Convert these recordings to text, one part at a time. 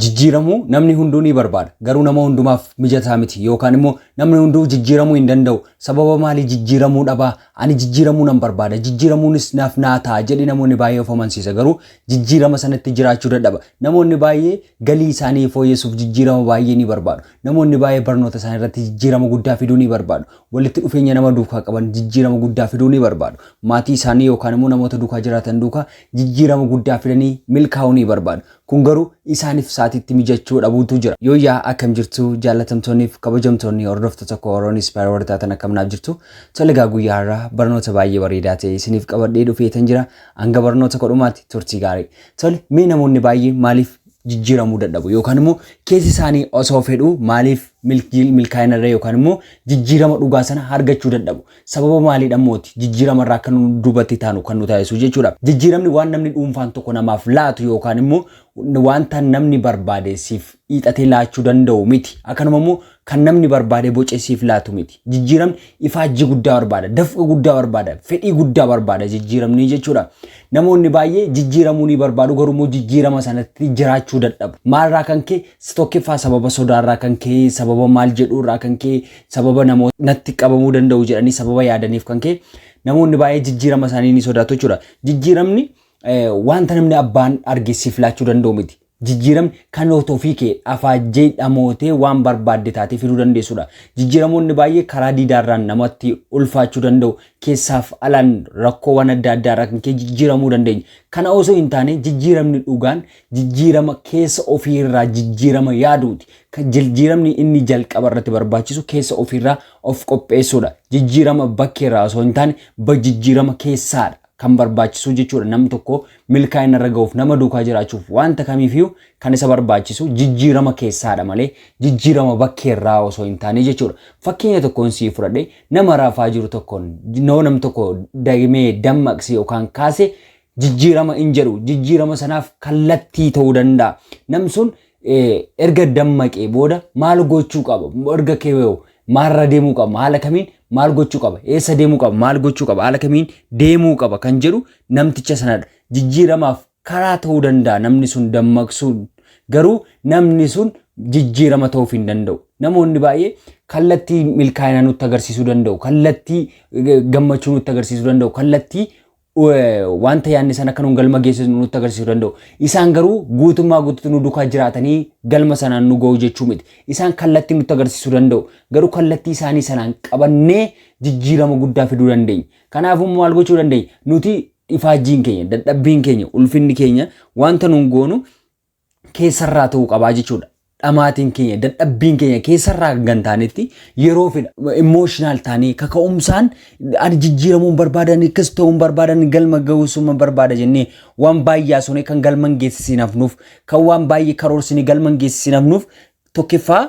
Jijjiiramuu namni hunduu ni barbaada. Garuu nama hundumaaf mijataa miti yookaan immoo namni hunduu jijjiiramuu hin danda'u. Sababa maalii jijjiiramuu dhabaa? Ani jijjiiramuu nan barbaada. Jijjiiramuunis naaf naa ta'a jedhee namoonni baay'ee of amansiisa. Garuu jijjiirama sanatti jiraachuu dadhaba. Namoonni baay'ee galii isaanii fooyyessuuf jijjiirama baay'ee ni barbaadu. Namoonni baay'ee barnoota isaanii irratti jijjiirama guddaa fiduu ni barbaadu. Walitti dhufeenya nama duukaa qaban jijjiirama guddaa fiduu ni barbaadu. Maatii isaanii yookaan immoo namoota duukaa jiraatan duukaa jijjiirama guddaa fidanii milkaa'uu ni barbaadu. Kun garuu isaaniif sa'aatiitti mijachuu dhabuutu jira. Yooyyaa akkam jirtu jaallatamtoonniif kabajamtoonni hordoftoota koo Oroon Inspire warri taatan akkam naaf jirtu. Tole egaa guyyaa har'aa barnoota baay'ee bareedaa ta'e isiniif qabadhee dhufeetan jira. Hanga barnoota kodhumaatti turtii gaarii. Tole mee namoonni baay'ee maaliif jijjiiramuu dadhabu yookaan immoo keessi isaanii osoo fedhuu maaliif milkaa'ina irra yookaan immoo jijjiirama dhugaa sana argachuu dadhabu. Sababa maaliidha mooti jijjiirama irraa akka nu duubatti taanu kan nu taasisu jechuudha. Jijjiiramni waan namni dhuunfaan tokko namaaf laatu yookaan immoo wanta namni barbaade siif hiixatee laachuu danda'u miti. Akkanuma immoo kan namni barbaade bocee siif laatu miti. Jijjiiramni ifaajjii guddaa barbaada, dafqa guddaa barbaada, fedhii guddaa barbaada jijjiiramni jechuudha. Namoonni baay'ee jijjiiramuu ni barbaadu garuu immoo jijjiirama sanatti jiraachuu dadhabu. Maalirraa kan ka'e tokkoffaa sababa sodaarraa kan ka'e, sababa maal jedhuurraa kan ka'e, sababa namoota natti qabamuu danda'u jedhanii sababa yaadaniif kan ka'e namoonni baay'ee jijjiirama isaanii ni sodaatu jechuudha. Jijjiiramni wanta namni abbaan arge siif laachuu danda'u miti. Jijjiiramni kan ofii kee afaajjee dhamootee waan barbaadde taatee fiduu dandeessudha. Jijjiiramoonni baay'ee karaa diidaarraan namatti ulfaachuu danda'u. Keessaaf alaan rakkoowwan adda addaarraa kan ka'e jijjiiramuu dandeenya. Kana osoo hin taane jijjiiramni dhugaan jijjiirama keessa ofiirraa jijjiirama yaaduuti. Jijjiiramni inni jalqaba irratti barbaachisu keessa ofiirraa of qopheessuudha. Jijjiirama bakkeerraa osoo hin taane jijjiirama keessaadha kan barbaachisu jechuudha. Namni tokko milkaa'ina irra ga'uuf nama duukaa jiraachuuf wanta kamiifiyyuu kan isa barbaachisu jijjiirama keessaadha malee jijjiirama bakkeerraa osoo hin taane jechuudha. Fakkeenya tokkoon sii fudhadhe nama rafaa jiru tokkoon noo nam tokko deemee dammaqse yookaan kaase jijjiirama hin jedhu jijjiirama sanaaf kallattii ta'uu danda'a. Nam sun erga dammaqee booda maal gochuu qaba? Erga keewoo maalirra deemuu qaba? Haala kamiin maal gochuu qaba? Eessa deemuu qaba? Maal gochuu qaba? Haala kamiin deemuu qaba? Kan jedhu namticha sanadha. Jijjiiramaaf karaa ta'uu danda'a namni sun dammaqsuun. Garuu namni sun jijjiirama ta'uuf hin danda'u. Namoonni baay'ee kallattii milkaa'ina nutti agarsiisuu danda'u. Kallattii gammachuu nutti agarsiisuu danda'u. Kallattii wanta yaadne sana akka nuun galma geessisu nutti agarsiisuu danda'u. Isaan garuu guutummaa guutuutti nu duukaa jiraatanii galma sanaan nu ga'u jechuu miti. Isaan kallattii nutti agarsiisuu danda'u. Garuu kallattii isaanii sanaan qabannee jijjiirama guddaa fiduu dandeenya. Kanaafuu maal gochuu dandeenya? Nuti ifaajjiin keenya, dadhabbiin keenya, ulfinni keenya wanta nuun goonu keessarraa ta'uu qabaa jechuudha. Dhamaatiin keenya, dadhabbiin keenya keessarraa kan taanetti yeroo fedha emotional taanee kaka'umsaan ani jijjiiramuun barbaadan akkas ta'uun barbaadan galma ga'uusuma barbaada jennee waan baay'ee haasofnee kan galma hin geessisiin hafnuuf kan waan baay'ee karoorsinee galma hin geessisiin hafnuuf tokkoffaa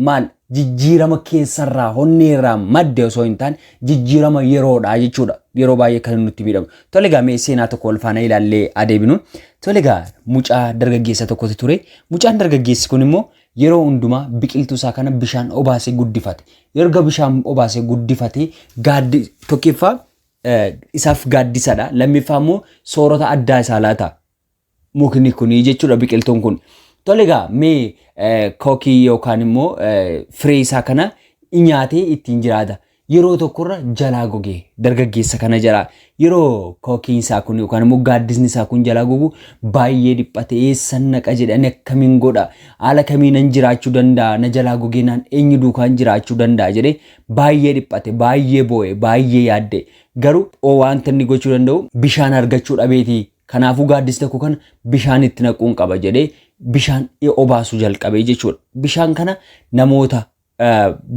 maal jijjiirama keessarraa honneerraa madde osoo hin taane jijjiirama yeroodha jechuudha. Yeroo baay'ee kan nutti miidhamu. Tole egaa mee seenaa tokko wal faana ilaallee adeemnu. Tole egaa mucaa dargaggeessa tokkotu ture. Mucaan dargaggeessi kun immoo yeroo hundumaa biqiltuu isaa kana bishaan obaasee guddifate. Erga bishaan obaasee guddifate gaaddi tokkoffaa isaaf gaaddisadha. Lammiffaa immoo soorata addaa isaa laata. Mukni kuni jechuudha biqiltuun kun. Tole egaa mee kookii yookaan immoo firee isaa kana nyaatee ittiin jiraata. Yeroo tokkorra jalaa goge dargaggeessa kana jalaa yeroo kookiin isaa kun yookaan immoo gaaddisni isaa kun jalaa gogu baay'ee dhiphate eessan naqa jedhe ani akkamiin godha haala kamiinan jiraachuu danda'a na jalaa gogeenaan eenyu duukaan jiraachuu danda'a jedhe baay'ee dhiphate baay'ee boo'e baay'ee yaadde garuu wanta inni gochuu danda'u bishaan argachuu dhabeetii Kanaafuu gaaddisa tokko kana bishaan itti naquun qaba jedhee bishaan obaasuu jalqabee jechuudha. Bishaan kana namoota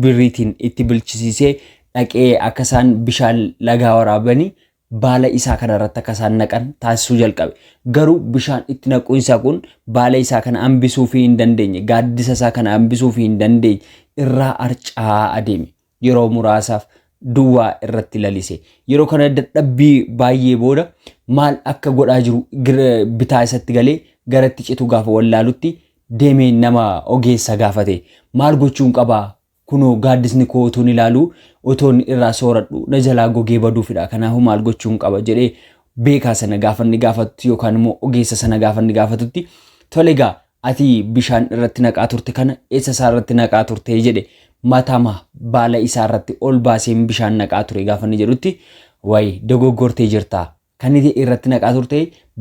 birriitiin itti bilchisiisee dhaqee akka isaan bishaan lagaa waraabanii baala isaa kana irratti akka isaan naqan taasisuu jalqabe. Garuu bishaan itti naquun isaa kun baala isaa kana hambisuufii hin dandeenye, gaaddisa isaa kana hambisuufii hin dandeenye irraa harca'aa adeeme. Yeroo muraasaaf duwwaa irratti lalise. Yeroo kana dadhabbii baay'ee booda maal akka godhaa jiru bitaa isatti galee garatti citu gaafa wallaalutti deemee nama ogeessa gaafate. Maal gochuun qabaa? Kunoo gaaddisni koo utuun ilaalu utuun irraa sooradhu na jalaa gogee baduufidha. Kanaafuu maal gochuun qaba jedhee beekaa sana gaafa inni gaafatu yookaan immoo ogeessa sana gaafa inni gaafatutti tole egaa Ati bishaan irratti naqaa turte kana eessa isaa irratti naqaa turte jedhe. Matama baala isaa irratti ol baaseen bishaan naqaa ture gaafa inni jedhutti, wayi dogoggortee jirta. Kan inni irratti naqaa turte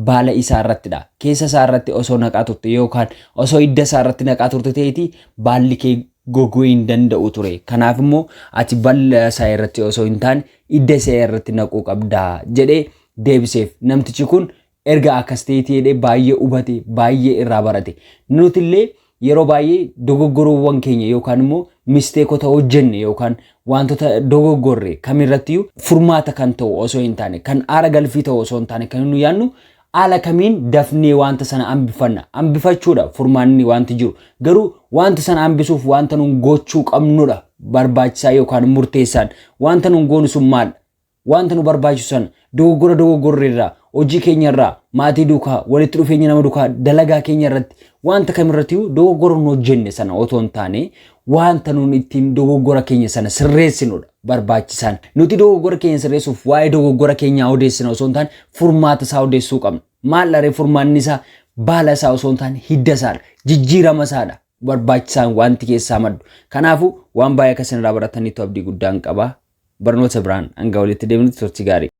baala isaa irrattidha. Keessa isaa irratti osoo naqaa turte yookaan osoo hidda isaa irratti naqaa turte ta'eeti baalli kee goguu hin danda'u ture. Kanaaf immoo ati baala isaa irratti osoo hin taane hidda isaa irratti naquu qabda jedhee deebiseef. Namtichi kun erga akkas ta'eeti jedhee baay'ee hubate, baay'ee irraa barate. Nuti illee yeroo baay'ee dogoggoroowwan keenya yookaan immoo misteekota hojjenne yookaan wantoota dogoggorre kamirrattiyyuu furmaata kan ta'u osoo hin taane, kan aara galfii ta'u osoo hin taane, kan nu yaadnu haala kamiin dafnee wanta sana hambifanna. Hambifachuudha furmaanni wanti jiru. Garuu wanta sana hambisuuf wanta nun gochuu qabnudha barbaachisaa yookaan murteessaan. Wanta nun goonu sun maal? Wanta nu barbaachisu sana dogoggora dogoggorre irraa, hojii keenya irraa, maatii duukaa, walitti dhufeenya nama duukaa, dalagaa keenya irratti, wanta kamirrattiyyuu dogoggora nu hojjenne sana otoo hin taane wanta nun ittiin dogoggora keenya sana sirreessinudha barbaachisaan. Nuti dogoggora keenya sirreessuuf waa'ee dogoggora keenyaa odeessina osoo hin taane furmaata isaa odeessuu qabna. Maal dharee furmaanni isaa baala isaa osoo hin taane hidda isaadha. Jijjiirama isaadha barbaachisaan wanti keessaa maddu. Kanaafuu waan baay'ee akka isin irraa barataniitu abdii guddaan qaba. Barnoota biraan hanga walitti deemnutti turtii gaarii.